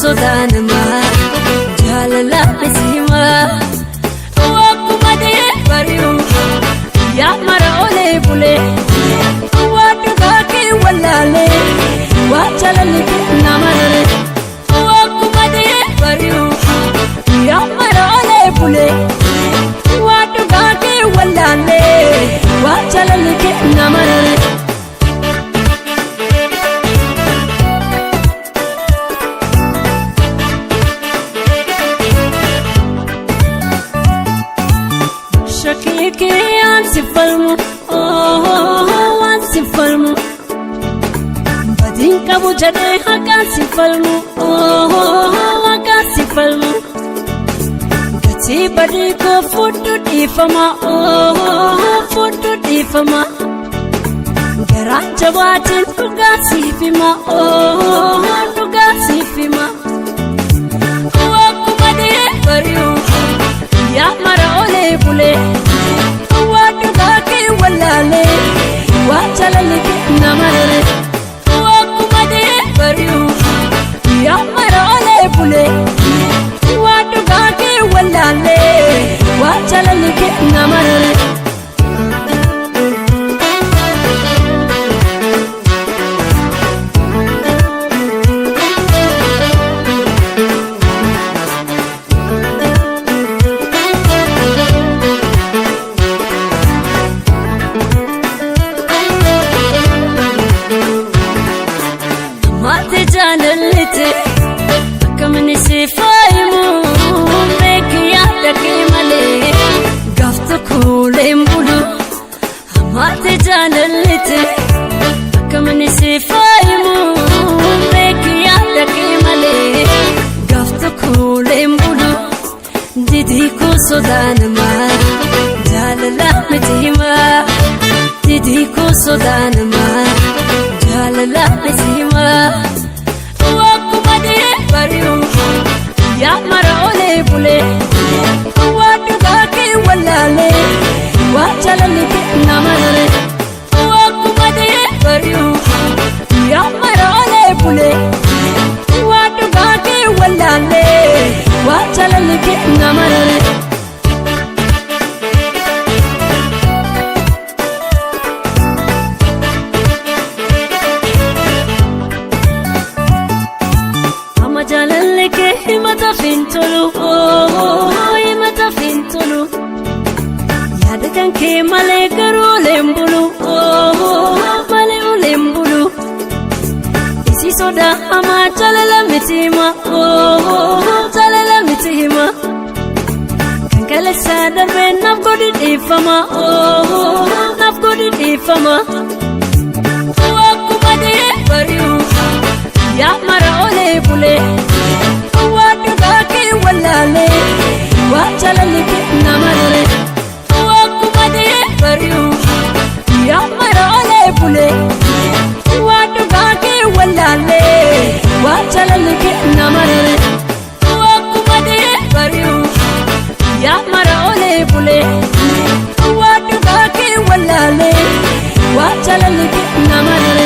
Sodaa namaa jaalala miti himaa. Akkuma dhiyee bari'u yaa mara olee bulee waa dhugaa kee wallaalee waa jaalalli kee nama raree. Akkuma dhiyee bari'u yaa mara olee bulee waa dhugaa kee wallaalee waa jaalalli kee nama raree. Shakkii aan si falmu, waan si falmu. Badiin qabu jedhee haqaan si falmu, haqaan si falmu. Gatii badii koo fudhu dhiifama, fudhu dhiifama. Garaan jabaatiin dhugaa siif hima, dhugaa siif hima. Akkuma dhiyee bari'u yaa mara olee bulee waa dhugaa kee wallaalee waa jaalalli kee nama raree. Akkuma dhiyee bari'u yaa mara olee bulee waa dhugaa kee wallaalee waa jaalalli kee nama raree. Maati jaalallite akkamini si faayimu beeki yaada kee malee gaaf tokko leen bulu. Maati jaalallite akkamini si faayimu beeki yaada kee malee gaaf tokko leen bulu. Didii koo sodaa namaa jaalala miti himaa. Didii koo sodaa namaa jaalala miti himaa. Akkuma dhiyee bari'u yaa mara olee bulee waa dhugaa kee wallaalee waa jaalalli kee nama raree. Akkuma dhiyee bari'u yaa mara olee bulee waa dhugaa kee wallaalee waa jaalalli kee nama raree. Amma jaalalli kee himata fintolu, himata fintolu. Yaada kan kee malee garuu oleen bulu, malee oleen bulu. Isi sodaa hamaa jaalala miti hima, jaalala miti hima. Kan kaleessa darbee naaf godhi dhiifama, naaf godhi dhiifama. Akkuma dhiyee bari'u yaa mara olee bulee waa dhugaa kee wallaalee waa jaalalli kee nama raree. Akkuma dhiyee bari'u yaa mara olee bulee waa dhugaa kee wallaalee waa jaalalli kee nama raree. Akkuma dhiyee bari'u yaa mara olee bulee waa dhugaa kee wallaalee waa jaalalli kee nama raree.